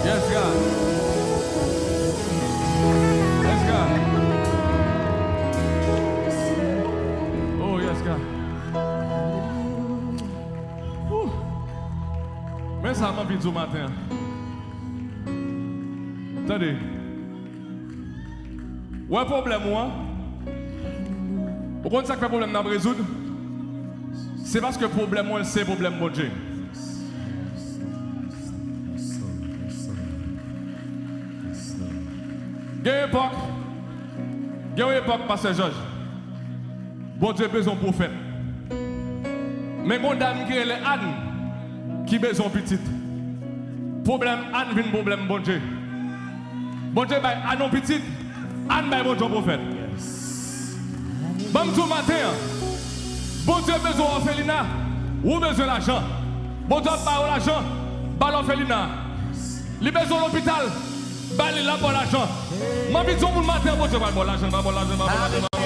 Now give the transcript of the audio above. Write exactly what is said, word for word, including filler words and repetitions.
Yes, God. Yes, God. Oh, yes, God. Woo. Men sa m anvi di w maten an. Tande. Wè pwoblèm ou an? Ou konn sa k fè pwoblèm nan ap rezoud? Se paske pwoblèm ou an se pwoblèm Bondye. Gen epòk, gen yon epòk, Pastè Jòj, Bondye bezwen yon pwofèt. Men gen yon dam ki rele Ann ki bezwen yon pitit. Pwoblèm Ann vin pwoblèm Bondye. Bondye bay Ann yon pitit, Ann bay Bondye yon pwofèt. Ban m di w maten an, Bondye bezwen òfelina, ou bezwen lajan. Bondye ap ba ou lajan, ba l òfelina. Li bezwen lopital, ba li, l ap ba w lajan. M anvi di yon moun maten an, Bondye pral ba w lajan, l pral ba w lajan, l pral ba w lajan.